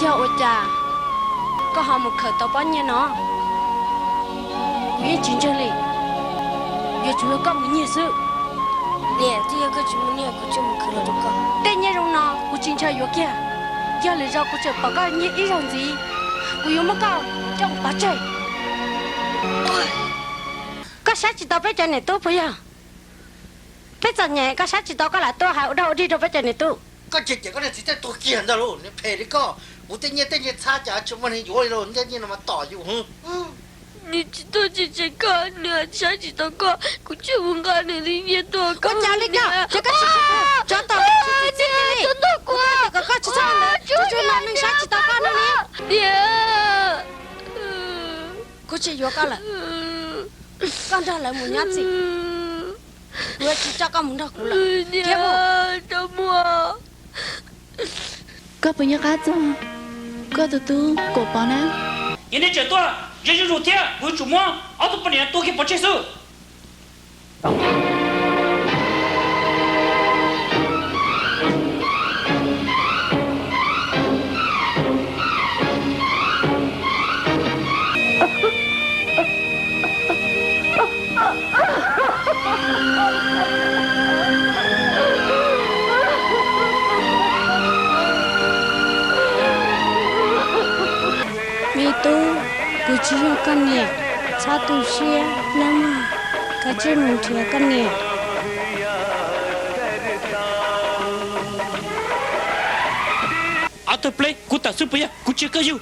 Yog ua cas koj ho mus khawm tau pob nyiaj no? Kuv yeej tsis ntseeg li, yuav tsum yog koj mus nyiag xwb. Niam, twb yog koj tsis muaj nyiaj kuv thiaj mus khwv los rau koj. Tej nyiaj zoo no kuv tsis ntshaw yuav kiag. Yog lwm zaus kuv tseem pom koj nyiag ib zaug ntxiv, kuv yuav muab koj coj mus pov tseg. Koj saib tsis tau peb cov niam tub puas yog? Peb txom nyem koj saib tsis tau, koj lam tuaj hais ua dog ua dig rau peb cov niam tub. Koj ces ces koj niag txiv tej tuag kiag ntag lauj, niag phem li koj. Kuv tej nyiaj tej nyiaj txhab cas tsis muaj neeg yuav li lauj, ntiaj nyiaj no mas tom yus. Nws tsis tuaj tsis tseg koj, nws saib tsis tau koj, kuv thiaj mus nqa nws li nyiaj tuaj. Ua cas li koj, ces koj tsis, tsov tom tsis txim txiaj li. Kuv twb kom koj tsis txhob ua ntawd, tsuas tsuas los neeg saib tsis tau koj no ne. Niam, kuv tsis yuav koj lawm. Koj nrog lawv mus nyob txim, kuv yuav tsis coj koj mus nrog kuv lawm. Niam, rau muag. Koj puas nco qab txog koj tus tub Kaum Pov na? Yog nej tseem tuaj, zej zuj zus thiab kuv yuav tsum muab ob tug poj niam tua kiag pov tseg xwb. Me tub, kuv tsis yog koj niam, txhob tu siab nawb mog, kav tsij mus nrhiav koj niam. Av tawg pleb, kuv tawm xwb puas yog? Kuv tsis yog koj yug.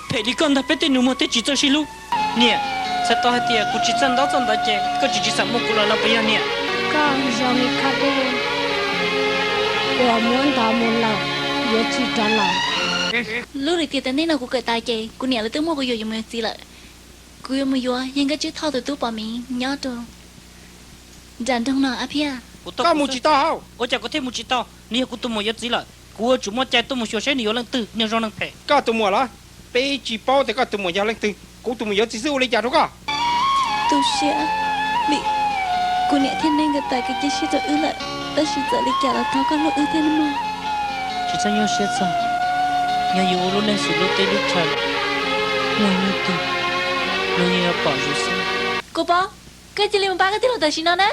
Phem li koj ntag peb tej nus muag thiab tsis txawj sib hlub. Niam, txhais tau hais tias kuv tsis txawj ntaub txawj ntawv ces koj tsis tsis xav muaj kuv los no puas yog niam? Koj zoo li khob dej uas muab ntov mus lawm yuav tsis rov los. Lub lim tiam tam sim no kuv kawm tas ces kuv niam lawv twb muab kuv yuam yuav mus yuav txiv lawm. Kuv yuav mus yuav yawg Nkauj Tswb Thoj tus tub Pov Miv nyob rau nram nroog no Ab Phiaj. Koj mus tsis tau hauj. Ua cas kuv thiaj mus tsis tau? Nws yog kuv tus muam yuav txiv lawm, kuv yuav tsum muaj cai tuaj mus xyuas saib nws yuav leej twg, neeg zoo neeg phem. Koj tus muam los? Peb tsis paub tias koj tus muam yog leej twg, kuv tus muam yuav txiv xwb ua li cas rau koj? Tu siab, vim kuv niam thiab neeg nkawd tas kev cia siab rau wb lawm, tab sis txawm li cas los thov koj hlub wb thiab nawb mog. Tsis txhob nyuaj siab txog, yog yus ua lub neej xws lub teb lub chaw, muaj ib hnub twg luag yeej yuav pom yus xwb. Kaum Pov, koj cia li mus pab koj tij laug tam sim no na.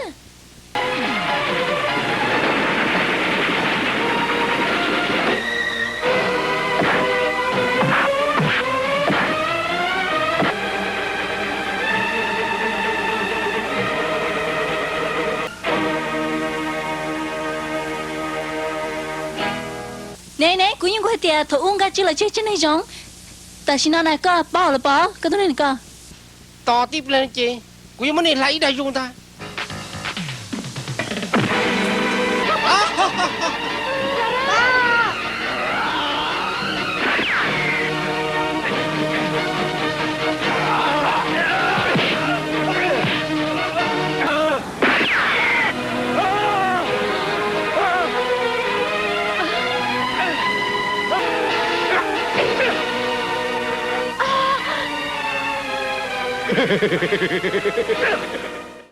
Ne ne, kuv yeej kuj hais tias thaum ub Nkauj Tswb los tseg tsev neeg zoo, tam sim no na koj paub lawm pob, koj tus neeg ko. Tos tib pliag ces kuv yuav muab nej hlais ib daig zoo ntag.